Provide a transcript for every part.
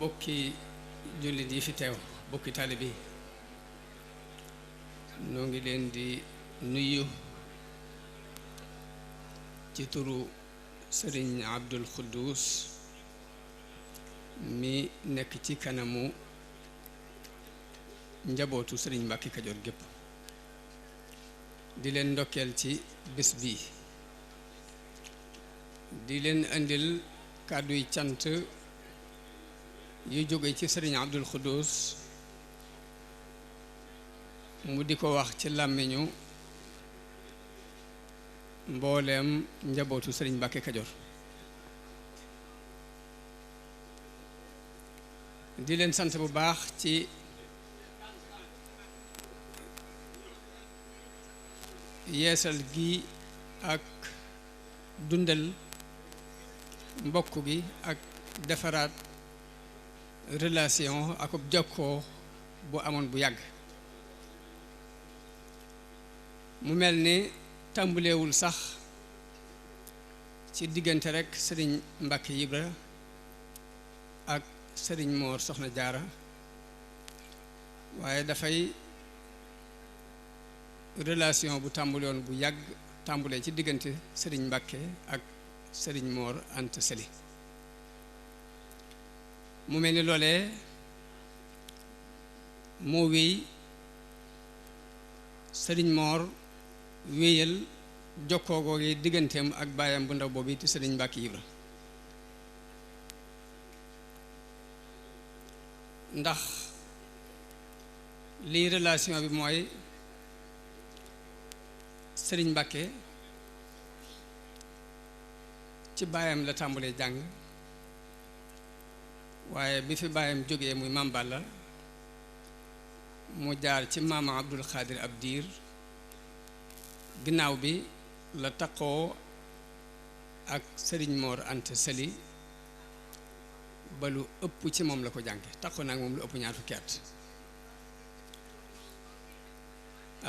bokki jullit yi fi teew bokki taalibe yi noo ngi leen di nuyu ci turu sëriñ Abdul Xuddus mi nekk ci kanamu njabootu sëriñ Mbàkke Kajoor gépp di leen ndokkeel ci bés bii di leen indil kàdduy cant yu jóge ci sëriñ Abdul Xuddus mu di ko wax ci làmmiñu mbooleem njabootu sëriñ Mbàkke Kajoor di leen sant bu baax ci yeesal gi ak dundal mbokk gi ak defaraat relation ak jokkoo bu amoon bu yàgg mu mel ni tàmbuleewul sax ci diggante rekk sëriñ Mbàkke Ibra ak sëriñ Moor Soxna Jaara waaye dafay relation bu tàmbulewoon bu yàgg tàmbulee ci diggante sëriñ Mbàkke ak sëriñ Moor Anta Sali mu mel ni loolee moo wéy sëriñ Moor wéyal jokkoo googu digganteem ak baayam bu ndaw boobu te sëriñ Mbàkke Ibra ndax lii relation bi mooy sëriñ Mbàkke ci baayam la tàmbalee jàng waaye bi fi baayam jógee muy Maam Balla mu jaar ci maama Abdul Xaadir ab diir ginnaaw bi la taqoo ak sëriñ Moor Anta Sali ba lu ëpp ci moom la ko jànge taqoo nag moom lu ëpp ñaar fukki at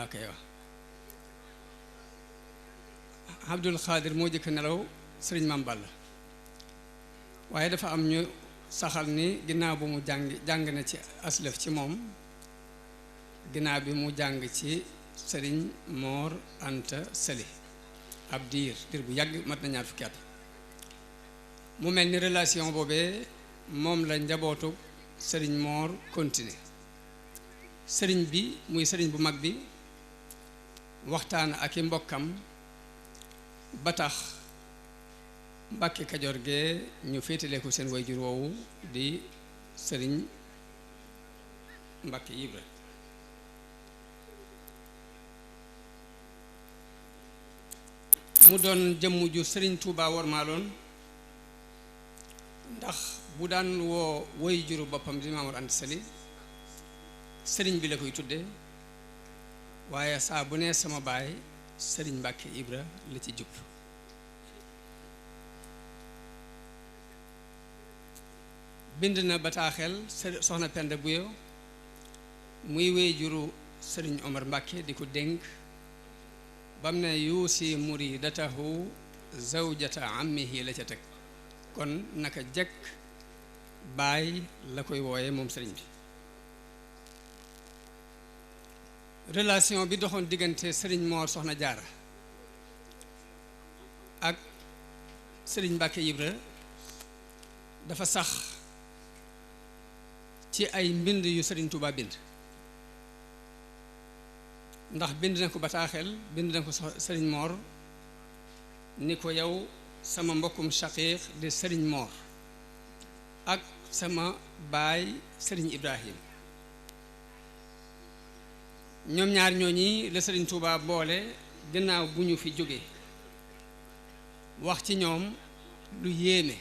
ok waaw Abdul Xaadir moo jëkk nelaw sëriñ Maam Balla waaye dafa am ñu saxal ni ginnaaw bu mu jàng na ci aslëf ci moom ginnaaw bi mu jàng ci sëriñ Moor Anta Sali ab diir bu yàgg mat na ñaar fukki at mu mel ni relation boobee moom la njabootu sëriñ Moor continué sëriñ bi muy sëriñ bu mag bi waxtaan ak i mbokkam ba tax Mbàkke Kajoor gee ñu féetale ko seen wayjur woowu di sëriñ Mbàkke Ibra mu doon jëmm ju sëriñ Tuubaa wormaaloon ndax bu daan woo wayjuru boppam di Maam Mor Anta Sali sëriñ bi la koy tudde waaye saa bu nee sama baay sëriñ Mbàkke Ibra la ci jub bind na bataaxel soxna Penda Buyo muy wayjuru sëriñ Omar Mbàkke di ko dénk bam ne yuusi muridatahu zawjata ammihi la ca teg kon naka jekk baay la koy wooye moom sëriñ bi relation bi doxoon diggante sëriñ Moor Soxna Jaara ak sëriñ Mbàkke Ibra dafa sax ci ay mbind yu sëriñ Tuubaa bind ndax bind na ko bataaxel bind na ko sëriñ Moor ni ko yow sama mbokkum shaqiiq di sëriñ Moor ak sama baay sëriñ Ibrahim ñoom ñaar ñooñi la sëriñ Tuubaa boole gannaaw bu ñu fi jógee wax ci ñoom lu yéeme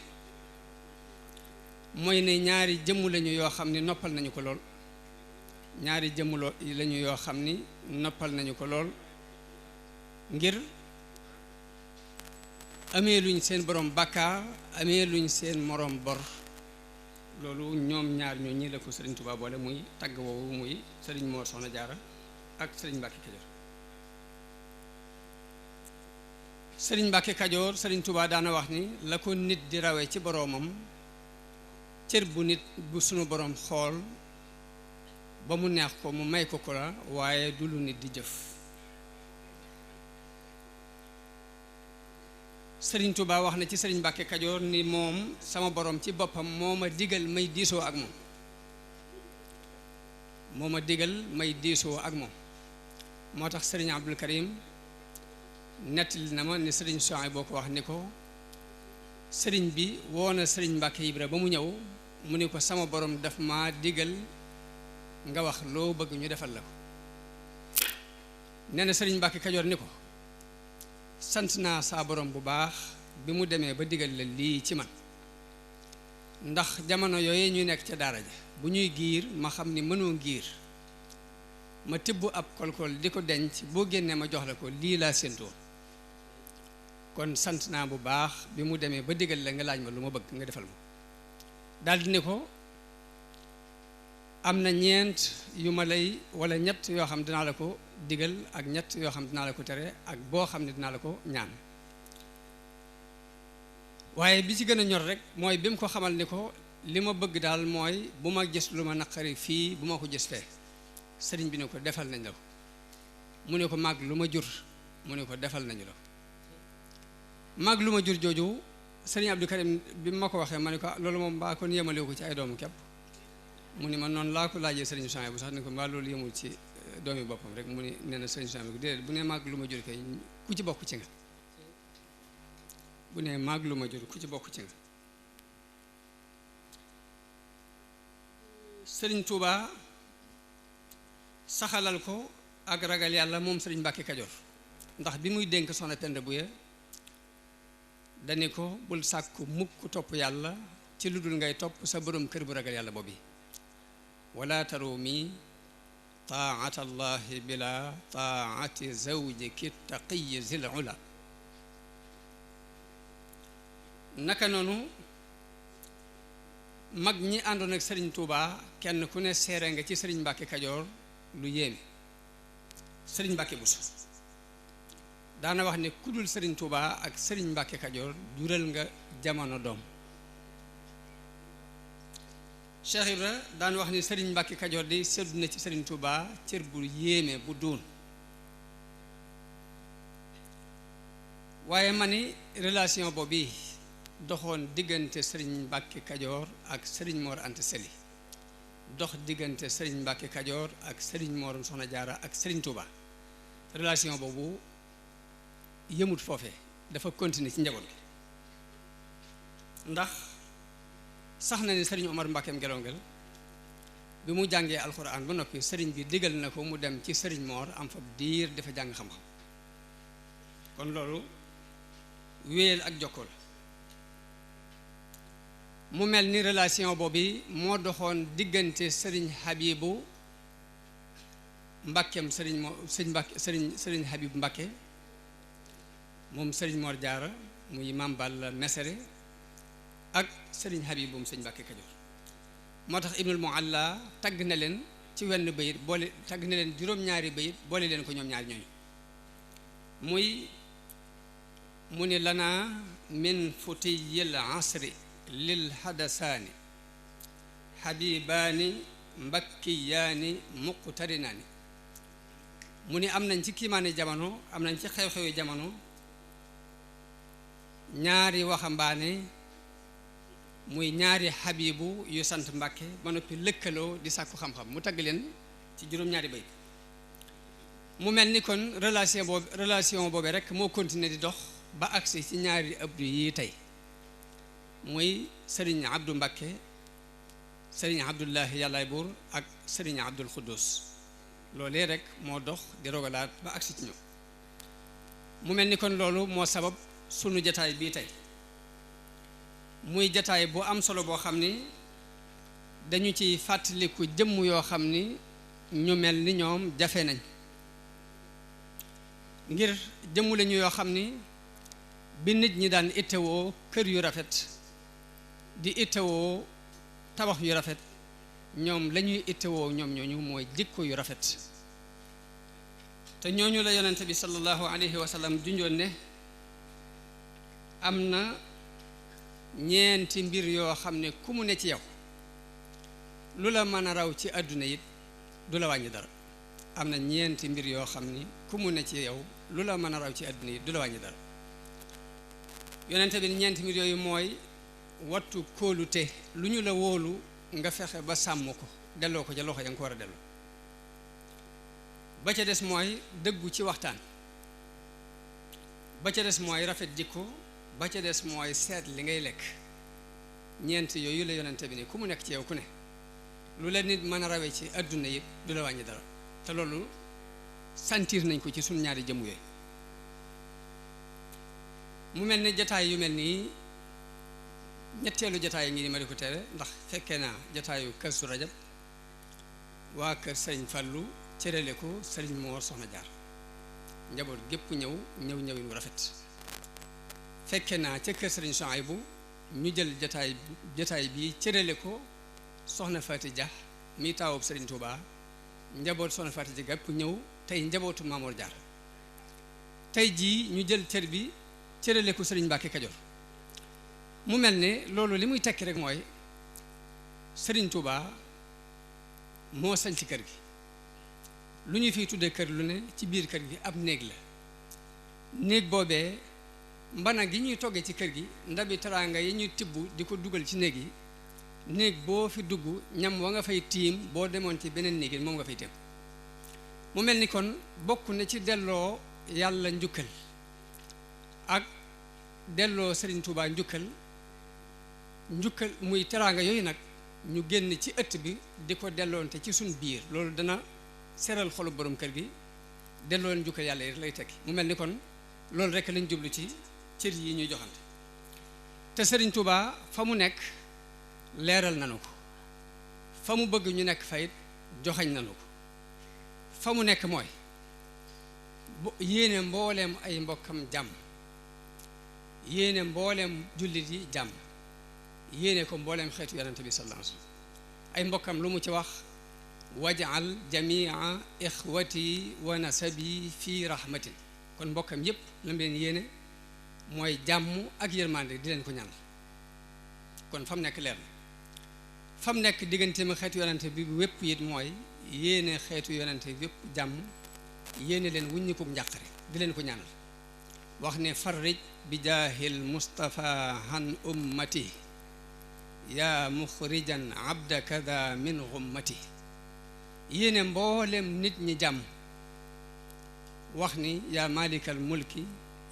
mooy ne ñaari jëmm lañu yoo xam ni noppal nañu ko lool ñaari jëmm lañu yoo xam ni noppal nañu ko lool ngir amee luñ seen borom bàkkaar amee luñ seen moroom bor loolu ñoom ñaar ñooñi la ko sëriñ Tuubaa boole muy tagg woowu muy sëriñ Moor Soxna Jaara ak sëriñ Mbàkke Kajoor sëriñ Mbàkke Kajoor sëriñ Tuubaa daana wax ni la ko nit di rawee ci boroomam cër bu nit bu sunu borom xool ba mu neex ko mu may ko la waaye du lu nit di jëf. Sëriñ Tuubaa wax na ci Sëriñ Mbàkke Kajoor ni moom sama borom ci boppam moo ma digal may diisoo ak moom, moo ma digal may diisoo ak moom. moo tax Sëriñ Abdul Karim nettali na ma ni Sëriñ Sohaybu boo ko wax ni ko sëriñ bi woo na Sëriñ Mbàkke Ibra ba mu ñëw mu ni ko sama borom daf ma digal nga wax loo bëgg ñu defal la ko. nee na Sëriñ Mbàkke Kajoor ni ko sant naa saa borom bu baax bi mu demee ba digal la lii ci man, ndax jamono yooyu ñuy nekk ca daara ja bu ñuy giir ma xam ni mënoo giir ma tibb ab kolkol di ko denc boo génnee ma jox la ko, lii laa séentoo. kon sant naa bu baax bi mu demee ba digal la nga laaj ma lu ma bëgg nga defal ma. daldi ne ko am na ñeent yu ma lay wala ñett yoo xam dinaa la ko digal ak ñett yoo xam dinaa la ko tere ak boo xam ne dinaa la ko ñaan. waaye bi ci gën a ñor rek mooy bi mu ko xamal ni ko li ma bëgg daal mooy bu ma gis lu ma naqari fii bu ma ko gis fee. sëriñ bi ne ko defal nañ la ko. mu ne ko mag lu ma jur, mu ne ko defal nañu la ko. mag lu ma jur jooju sëriñ Abdou Karim bi ma ko waxee ma ne ko loolu moom mbaa kon yemalewu ko ci ay doomu képp. mu ni ma noonu laa ko laajee sëriñ Sohaybu bu sax ni ko mbaa loolu yemul ci doomi boppam rek. mu ni nee na sëriñ Sohaybu bu déedéet bu ne mag lu ma jur kay ku ci bokk ci nga. bu ne mag lu ma jur ku ci bokk ci nga. sëriñ Tuubaa saxalal ko ak ragal yàlla moom sëriñ Mbàkke Kajoor, ndax bi muy dénk soxna Penda Buye dani ko bul sàkku mukk topp yàlla ci lu dul ngay topp sa borom kër bu ragal yàlla boobu. wala tarumi taata allahi bila taati zawjiki taqiyi zil ula. naka noonu mag ñi àndoon ak sëriñ Tuubaa kenn ku ne seere nga ci sëriñ Mbàkke Kajoor lu yéeme. sëriñ Mbàkke Buso daana wax ne ku dul sëriñ Tuubaa ak sëriñ Mbàkke Kajoor jural nga jamono doom. Cheikh Ibra daan wax ni sëriñ Mbàkke Kajoor di seddu na ci sëriñ Tuubaa cër bu yéeme bu duun. waaye ma ni relation boobu doxoon diggante sëriñ Mbàkke Kajoor ak sëriñ Mor Anta Sali, dox diggante sëriñ Mbàkke Kajoor ak sëriñ Mor Soxna Jaara ak sëriñ Tuubaa, relation boobu yëmut foofee dafa continuer ci njaboot gi. ndax sax na ni sëriñ Omar Mbàkkeem Gelongel bi mu jàngee alxuraan ba noppi sëriñ bi digal na ko mu dem ci sëriñ Mor am fa diir dafa jàng xam-xam. kon loolu wéyal ak jokkoo la. mu mel ni relation boobu moo doxoon diggante sëriñ Habibu Mbàkkeem sëriñ Habib Mbàkke moom sëriñ Mor Jaara muy Maam Balla Mesere ak sëriñ Habib moom sëriñ Mbàkke Kajoor. moo tax Ibnul Mualla tagg na leen ci wenn bayit boole tagg na leen juróom-ñaari bayit boole leen ko ñoom ñaari ñooñu mu ni lana min futiyil asri lil hadasaani habibaani mbakkiyaani muqtarinaani. mu ni am nañ ci kiimaani jamono, am nañ ci xew-xewi jamono ñaari waxambaane muy ñaari habibu yu sant Mbàkke ba noppi lëkkaloo di sàkku xam-xam. mu tagg leen ci juróom-ñaari bay. mu mel ni kon relation boobu rek moo continuer di dox ba agsi ci ñaari abdu yi tey muy sëriñ Abdou Mbàkke, sëriñ Abdullahi yàllaay buur ak sëriñ Abdul Xuddus. loolee rek moo dox di rogalaat ba agsi ci ñoom. mu mel ni kon loolu moo sabab sunu jataay bii tey muy jataay bu am solo boo xam ni dañu ciy fàttaliku jëmm yoo xam ni ñu mel ni ñoom jafe nañ, ngir jëmm lañu yoo xam ni bi nit ñi daan ittewoo kër yu rafet di ittewoo tabax yu rafet, ñoom lañuy ittewoo ñoom ñooñu mooy jikko yu rafet. te ñooñu la yonente bi sallallahu alayhi wa sallam junjoon ne am na ñeenti mbir yoo xam ne ku mu ne ci yow lu la mën a raw ci àdduna it du la wàññi dara. am na ñeenti mbir yoo xam ni ku mu ne ci yow lu la mën a raw ci àdduna it du la wàññi dara. yonente bi ñeenti mbir yooyu mooy wattu kóolute, lu ñu la wóolu nga fexe ba sàmm ko delloo ko ca loxo ya nga ko war a delloo. ba ca des mooy dëggu ci waxtaan. ba ca des mooy rafet jikko. ba ca des mooy seet li ngay lekk. ñeent yooyu la yonente bi ni ku mu nekk ci yow ku ne lu la nit mën a rawee ci àdduna yëpp du la wàññi dara. te loolu sentir nañ ko ci suñu ñaari jëmm yooyu. mu mel ne jataay yu mel nii ñetteelu jataay ngi ni ma di ko tere ndax fekkee naa jataayu Kazu Rajab waa kër Sëriñ Fallu cërale ko Sëriñ Moor Soxna Jaar njaboot gépp ñëwin wu rafet. fekkee naa ca kër Sëriñ Suhaybu ñu jël jataay bi cërale ko Soxna Faati Dia mi taawub Sëriñ Tuubaa njaboot Soxna Faati Dia gépp ñëw tey njabootu Maamoor Jaar. tey jii ñu jël cër bi cërale ko Sëriñ Mbàkke Kajoor. mu mel ne loolu li muy tekki rek mooy Sëriñ Tuubaa moo sañ ci kër gi. lu ñu fiy tuddee kër lu ne ci biir kër gi ab néeg la. néeg boobee mbana gi ñuy toggee ci kër gi ndabi teraanga yi ñuy tibb di ko dugal ci néeg yi néeg boo fi dugg ñam wa nga fay tiim boo demoon ci beneen néeg yi moom nga fay tiim. mu mel ni kon bokk na ci delloo yàlla njukkal ak delloo Sëriñ Tuubaa njukkal muy teraanga yooyu nag ñu génn ci ëtt bi di ko delloonte ci suñ biir loolu dana seral xolu borom kër gi delloo njukkal yàlla yi lay tekki. mu mel ni kon loolu rek lañ jublu ci cër yi ñuy joxante. te Sëriñ Tuubaa fa mu nekk leeral nanu ko fa mu bëgg ñu nekk fayit joxañ nanu ko. fa mu nekk mooy yéene mbooleem ay mbokkam jàmm, yéene mbooleem jullit yi jàmm, yéene ko mbooleem xeetu yonente bi sallallahu alayhi wasallam. ay mbokkam lu mu ci wax waj'al jamia ixwati wa nasabi fi rahmatin. kon mbokkam yépp la mu leen yéene mooy jàmm ak yërmande di leen ko ñaanal. kon fa mu nekk leer na. fa mu nekk diggante ma xeetu yonente bi wépp it mooy yéene xeetu yonente yépp jàmm, yéene leen wuññiku njàqare di leen ko ñaanal. wax ne farrij bi jaahil mustafa han ummati yaa muxrijan abda kada min xummati. yéene mboolem nit ñi jàmm. wax ni yaa malikal mulki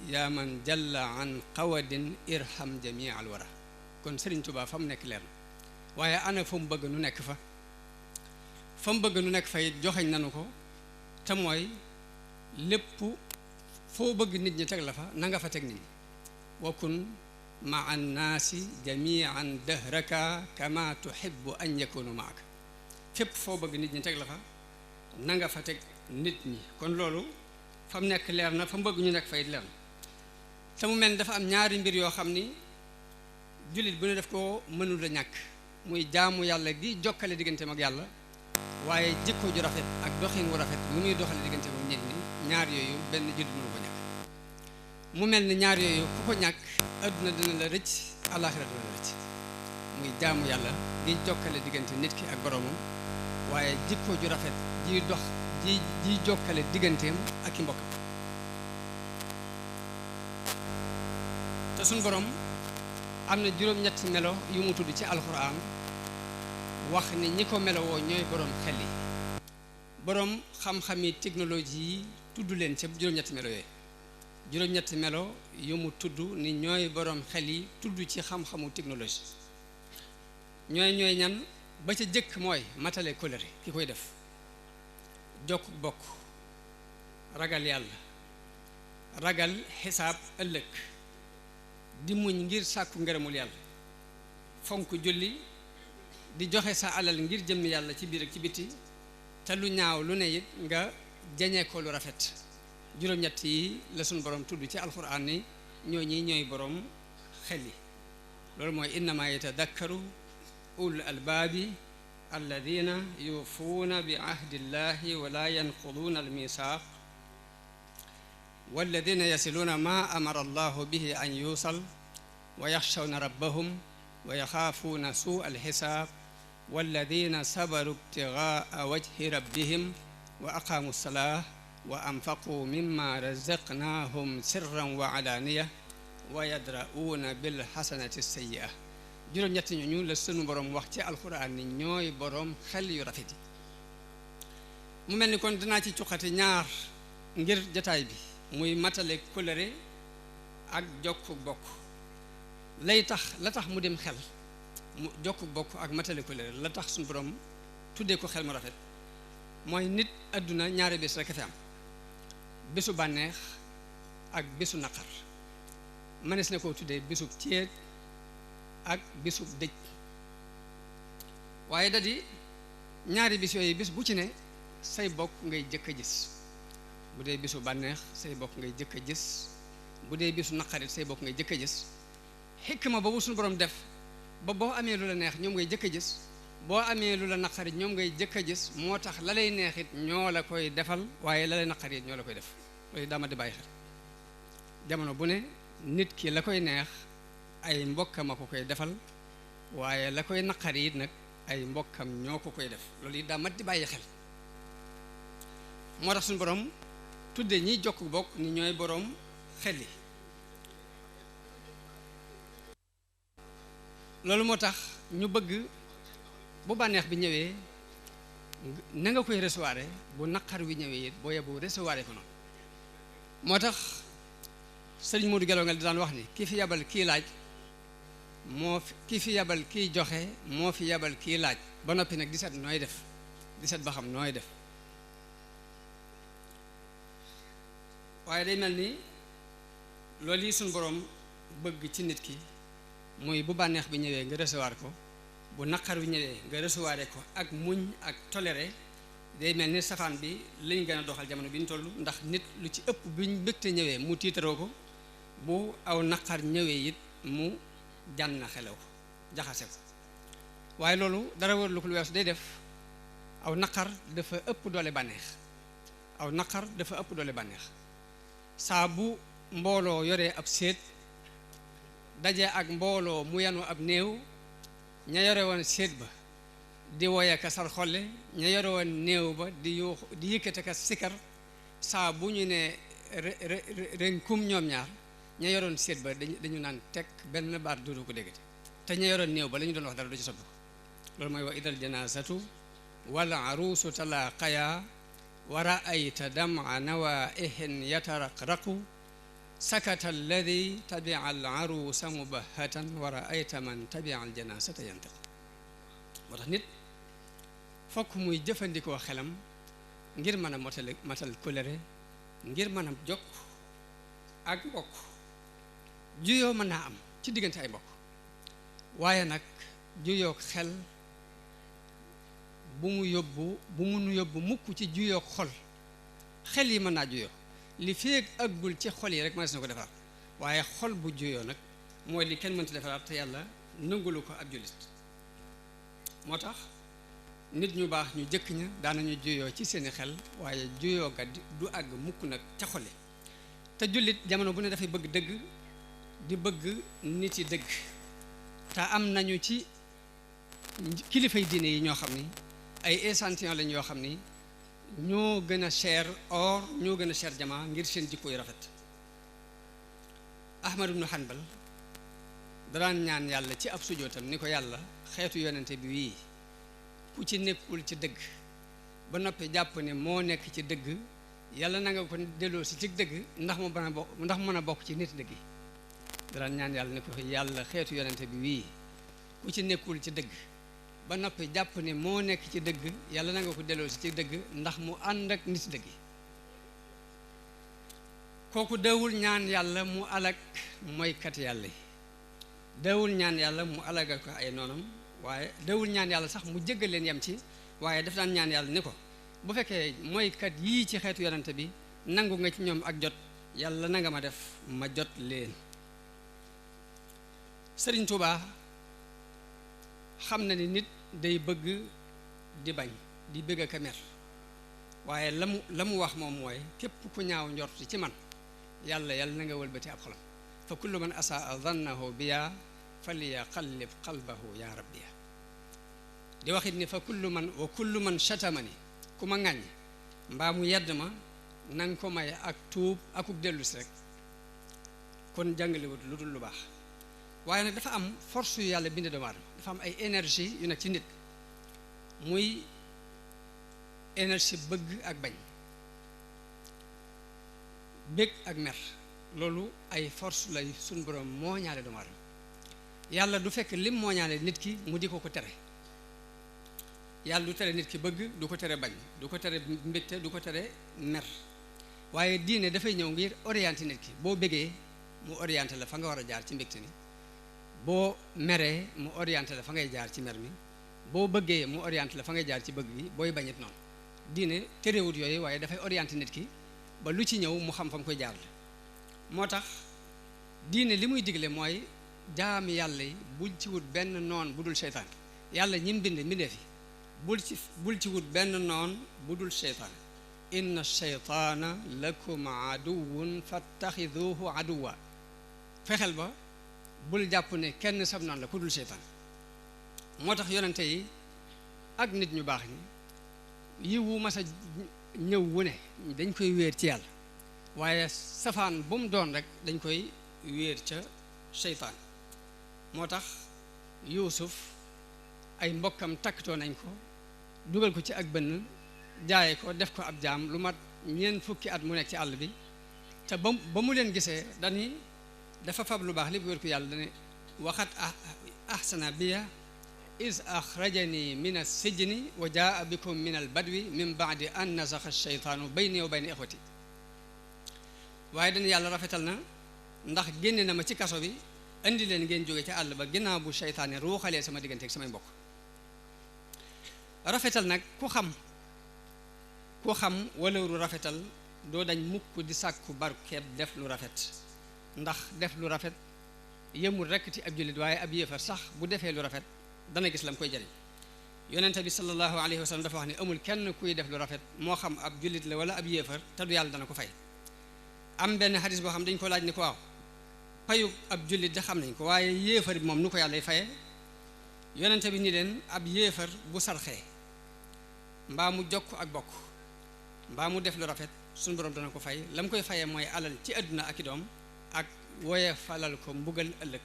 yaa man jalla an qawadin irham jamii al wara. kon Sëriñ Tuubaa fa mu nekk leer na. waaye ana fa mu bëgg nu nekk fa. fa mu bëgg nu nekk fa it joxeñ nanu ko te mooy lépp foo bëgg nit ñi teg la fa na nga fa teg nit ñi. wakun ma an naasi jamian dahraka kama tuhibbu an yakunu maaka. fépp foo bëgg nit ñi teg la fa na nga fa teg nit ñi. kon loolu fa mu nekk leer na, fa mu bëgg ñu nekk fa it leer na. te mu mel ni dafa am ñaari mbir yoo xam ni jullit bu ne def ko mënul a ñàkk. muy jaamu yàlla gi jokkale digganteem ak yàlla, waaye jikko ju rafet ak doxin wu rafet lu muy doxale digganteem ak nit ñi. ñaar yooyu benn jullit mënu ko ñàkk. mu mel ni ñaar yooyu ku ko ñàkk adduna dina la rëcc, àllaaxira dina la rëcc. muy jaamu yàlla gi jokkale diggante nit ki ak boroomam, waaye jikko ju rafet ji dox ji jokkale digganteem ak i mbokkam. te suñ borom am na juróom-ñetti melo yu mu tudd ci alxuraan, wax ni ñi ko melowoo ñooy borom xel yi. borom xam-xami technologie yi tudd leen ca juróom-ñetti melo yooyu. juróom-ñetti melo yu mu tudd ni ñooy borom xel yi tudd ci xam-xamu technologie. ñooy ñan? ba ca jëkk mooy matale kóllëre ki koy def, jokk bokk, ragal yàlla, ragal xisaab ëllëg, di muñ ngir sàkku ngërëmul yàlla, fonk julli, di joxe sa alal ngir jëmmi yàlla ci biir ak ci biti, te lu ñaaw lu ne it nga jañee ko lu rafet. juróom-ñett yi la suñ borom tudd ci alxuraan ni ñooy borom xel yi. loolu mooy innama yatadakkaru ulul albaabi alladina yuufuuna bi ahdillahi wala yanquduuna almisaaq walladina yasiluuna ma amara allahu bihi an yuusal wa yaxshawna rabbahum wa yaxaafuuna suu alxisaab walladina sabaru ibtigaa wajhi rabbihim wa aqaamu salaa wa anfaqu mimma razaqnahum sirran wa alaaniya wa yadra'uuna bil xasanati sayyi'a. juróom-ñett ñooñu la sunu borom wax ci alxuraan ni ñooy borom xel yu rafet yi. mu mel ni kon dinaa ci cuqati ñaar ngir jataay bi muy matale kóllëre ak jokk bokk. la tax mu dem xel mu jokk bokk ak matale kóllëre la tax suñu borom tuddee ko xel mu rafet mooy nit àdduna ñaari bés rek a fi am, bésu bànneex ak bésu naqar. mënees na koo tuddee bésub céet ak bésub dëj. waaye da di ñaari bis yooyu bis bu ci ne say bokk ngay jëkk a gis. bu dee bisu bànneex say bokk ngay jëkk a gis, bu dee bisu naqarit say bokk ngay jëkk a gis. xikma boobu suñu borom def ba boo amee lu la neex ñoom ngay jëkk a gis, boo amee lu la naqarit ñoom ngay jëkk a gis. moo tax la lay neexit ñoo la koy defal, waaye la lay naqarit ñoo la koy def. loolu dama di bàyyi xel jamono bu ne nit ki la koy neex ay mbokkam a ko koy defal, waaye la koy naqari it nag ay mbokkam ñoo ko koy def. loolu it daa mat di bàyyi xel. moo tax suñu borom tudde ñiy jokk bokk ni ñooy borom xel yi. loolu moo tax ñu bëgg bu bànneex bi ñëwee na nga koy recevoir, bu naqar wi ñëwee it boo yebu recevoir ko noonu. moo tax sëriñ Modou Gelongal di daan wax ni ki fi yabal kii laaj ki fi yabal kii joxe moo fi yabal kii laaj. ba noppi nag di seet nooy def, di seet ba xam nooy def. waaye day mel ni loolu yi suñu borom bëgg ci nit ki muy bu bànneex bi ñëwee nga recevoir ko, bu naqar bi ñëwee nga recevoir ko ak muñ ak toléré. day mel ni safaan bi lañ gën a doxal jamono bi ñu toll, ndax nit lu ci ëpp buñ mbégte ñëwee mu tiitaroo ko, bu aw naqar ñëwee it mu jànn xelew ko jaxase ko. waaye loolu dara war lu ko lu weesu day def aw naqar dafa ëpp doole bànneex. aw naqar dafa ëpp doole bànneex. saa bu mbooloo yoree ab séet daje ak mbooloo mu yanu ab néew, ña yore woon séet ba di woye ka sar xolle, ña yore woon néew ba di yuux di yëkkate ka sikar. saa bu ñu ne renkum ñoom ñaar ña yoroon séet ba dañu naan teg benn baat dootu ko déggate, te ña yoroon néew ba la ñu doon wax dara du ci soppi ko. loolu mooy wa idal janaazatu wal aruusu talaqaya wa ra'ayta dam'a nawaihin yataraqraqu sakata alladi tabia al aruusa mubahatan wa ra'ayta man tabia al janaazata yantiq. moo tax nit fokk muy jëfandikoo xelam ngir mën a matal kóllëre, ngir mën a jokk ak mbokk. juyoo mën naa am ci diggante ay mbokk, waaye nag juyoo xel bu mu yóbbu mukk ci juyoo xol. xel yi mën naa juyoo, li feeg aggul ci xol yi rek mënees na ko defaraat, waaye xol bu juyoo nag mooy li kenn mënta defaraat te yàlla nangulu ko ab jullit. moo tax nit ñu baax ñu jëkk ña daanañu juyoo ci seeni xel, waaye juyoo ga du àgg mukk nag ca xole. te jullit jamono bu ne dafay bëgg dëgg, di bëgg nit yi dëgg. te am nañu ci kilifay diine yi ñoo xam ni ay échantillon lañ yoo xam ni ñoo gën a cher or, ñoo gën a cher jamaa ngir seen jikko yu rafet. Ahmad ibnu Hanbal daan ñaan yàlla ci ab sujootam ni ko yàlla xeetu yonente bi wii ku ci nekkul ci dëgg ba noppi jàpp ne moo nekk ci dëgg, yàlla na nga ko delloo si ci dëgg ndax mu mën a bokk ci nit dëgg yi. daan ñaan yàlla ni ko yàlla xeetu yonente bi wii ku ci nekkul ci dëgg ba noppi jàpp ne moo nekk ci dëgg, yàlla na nga ko delloo si ci dëgg ndax mu ànd ak nit dëgg yi. kooku dawul ñaan yàlla mu alag mooykat yàlla yi, dawul ñaan yàlla mu alagal ko ay noonam, waaye dawul ñaan yàlla sax mu jéggal leen yem ci, waaye daf daan ñaan yàlla ni ko bu fekkee mooykat yii ci xeetu yonante bi nangu nga ci ñoom ak jot, yàlla na nga ma def ma jot leen. Sëriñ Tuubaa xam na ni nit day bëgg di bañ, di bëgg ak a mer, waaye la mu wax moom mooy képp ku ñaaw njort ci man yàlla na nga wëlbati ab xolam. fa kullu man asaa zannahu biya faliya qallib qalbahu ya rabbiya. di waxit ni fa kullu man shatamani ku ma ŋàññ mbaa mu yedd ma nanga ko may ak tuub akuk dellu si rek kon jàngalewut lu dul lu baax waaye nag dafa am force yu yàlla bind doomu aadama dafa am ay énergie yu nekk ci nit muy énergie bëgg ak bañ bëgg ak mer loolu ay force lay suñ borom moo ñaale doomu aadama yàlla du fekk lim moo ñaale nit ki mu di ko tere yàlla du tere nit ki bëgg du ko tere bañ du ko tere mbégte du ko tere mer waaye diine dafay ñëw ngir orienté nit ki boo bëggee mu orienté la fa nga war a jaar ci mbégte mi boo meree mu orienté la fa ngay jaar ci mer mi boo bëggee mu orienté la fa ngay jaar ci bëgg bi booy bañit noonu diine terewut yooyu waaye dafay orienté nit ki ba lu ci ñëw mu xam fa mu koy jaar la moo tax diine li muy digle mooy jaami yàlla yi bul ci wut benn noon bu dul seytaan yàlla ñim bind mbindee fi bul ci wut benn noon bu dul seytaan inna sheytaana lakum aduwun fattaxiduhu aduwa fexeel ba bul jàpp ne kenn sab noon la ku dul seytaan moo tax yonente yi ak nit ñu baax ñi yiwu masa ñëw wu ne dañ koy wéer ci yàlla waaye safaan bu mu doon rek dañ koy wéer ca seytaan moo tax yuusuf ay mbokkam takkatoo nañ ko dugal ko ci ak bënn jaaye ko def ko ab jaam lu mat ñeent fukki at mu nekk ci àll bi te ba mu leen gisee dani dafa fab lu baax li bu wér ko yàlla dane waxat ahsana biya is axrajani min as-sijni wa jaa bikum min al-badwi min baadi an nazaxa ash-shaytaanu bayni wa bayna ixwati waaye dana yàlla rafetal na ndax génne na ma ci kaso bi andi leen ngeen jóge ca àll ba ginnaaw bu seytaane ruuxalee sama diggante ak samay mbokk rafetal nag ku xam wala ru rafetal doo dañ mukk di sàkku barkeeb def lu rafet ndax def lu rafet yëmul rekk ci ab jullit waaye ab yéefar sax bu defee lu rafet dana gis la mu koy jariñ yonente bi sallallahu alayhi wa sallam dafa wax ne amul kenn kuy def lu rafet moo xam ab jullit la wala ab yéefar te du yàlla dana ko fay am benn xadis boo xam dañ ko laaj ni ko waaw payu ab jullit da xam nañ ko waaye yéefar bi moom nu ko yàlla faye yonente bi ni leen ab yéefar bu sarxee mbaa mu jokk ak bokk mbaa mu def lu rafet suñu borom dana ko fay la mu koy fayee mooy alal ci àdduna ak i doom ak woye falal ko mbugal ëllëg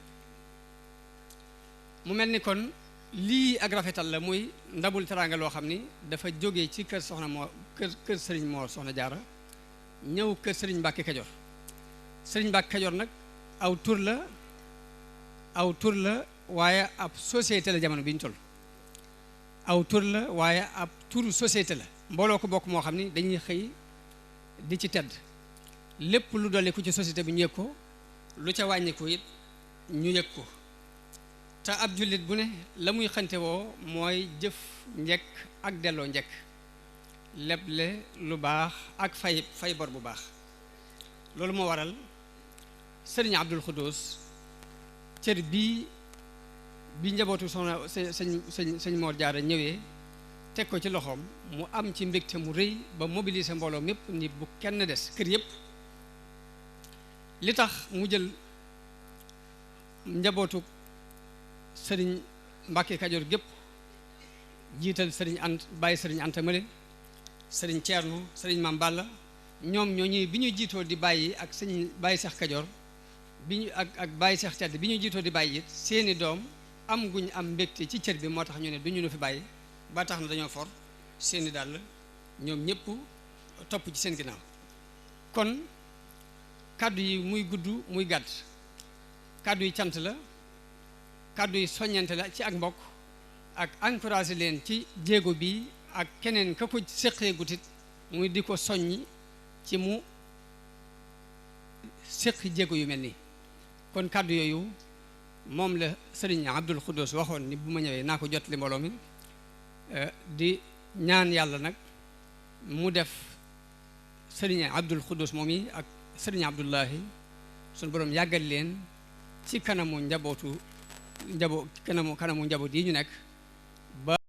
mu mel ni kon lii ak rafetal la muy ndabul teraanga loo xam ni dafa jógee ci kër sëriñ Moor Soxna Jaara ñëw kër sëriñ Mbàkke Kajoor sëriñ Mbàkke Kajoor nag aw tur la waaye ab société la jamono bi ñu toll aw tur la waaye ab turu société la mbooloo ko bokk moo xam ni dañuy xëy di ci tedd lépp lu dolli ku ci société bi ñu yëg ko lu ca wàññiku it ñu yëg ko te ab jullit bu ne la muy xante woo mooy jëf njekk ak delloo njekk leble lu baax ak fay bor bu baax loolu moo waral sëriñ Abdul Xuddus cër bi njabootu soxna sëñ Moor Jaara ñëwee teg ko ci loxoom mu am ci mbégte mu rëy ba mobiliser mbooloo mépp ni bu kenn des kër yépp li tax mu jël njabootu sëriñ Mbàkke Kajoor gépp jiital sëriñ bàyyi sëriñ Anta Male sëriñ Ceerno sëriñ Maam Balla ñoom ñooñu bi ñu jiitoo di bàyyi ak sëñ bàyyi Seex Kajoor bi ñu ak bàyyi Seex Tedd bi ñu jiitoo di bàyyi it seeni doom am guñ am mbégte ci cër bi moo tax ñu ne duñu nu fi bàyyi ba tax na dañoo for seeni dàll ñoom ñëpp topp ci seen ginnaaw kon kàddu yi muy gudd muy gàtt kàddu yi cant la kàddu yi soññante la ci ak mbokk ak encouragé leen ci jéego bi ak keneen ka ko séqee gutit muy di ko soññi ci mu séqi jéego yu mel nii kon kàddu yooyu moom la sëriñ Abdul Xuddus waxoon ni bu ma ñëwee naa ko jot li mbooloo mi di ñaan yàlla nag mu def sëriñ Abdul Xuddus moom yi ak sëriñ Abdullahi suñu borom yàggal leen ci kanamu njaboot yi ñu nekk ba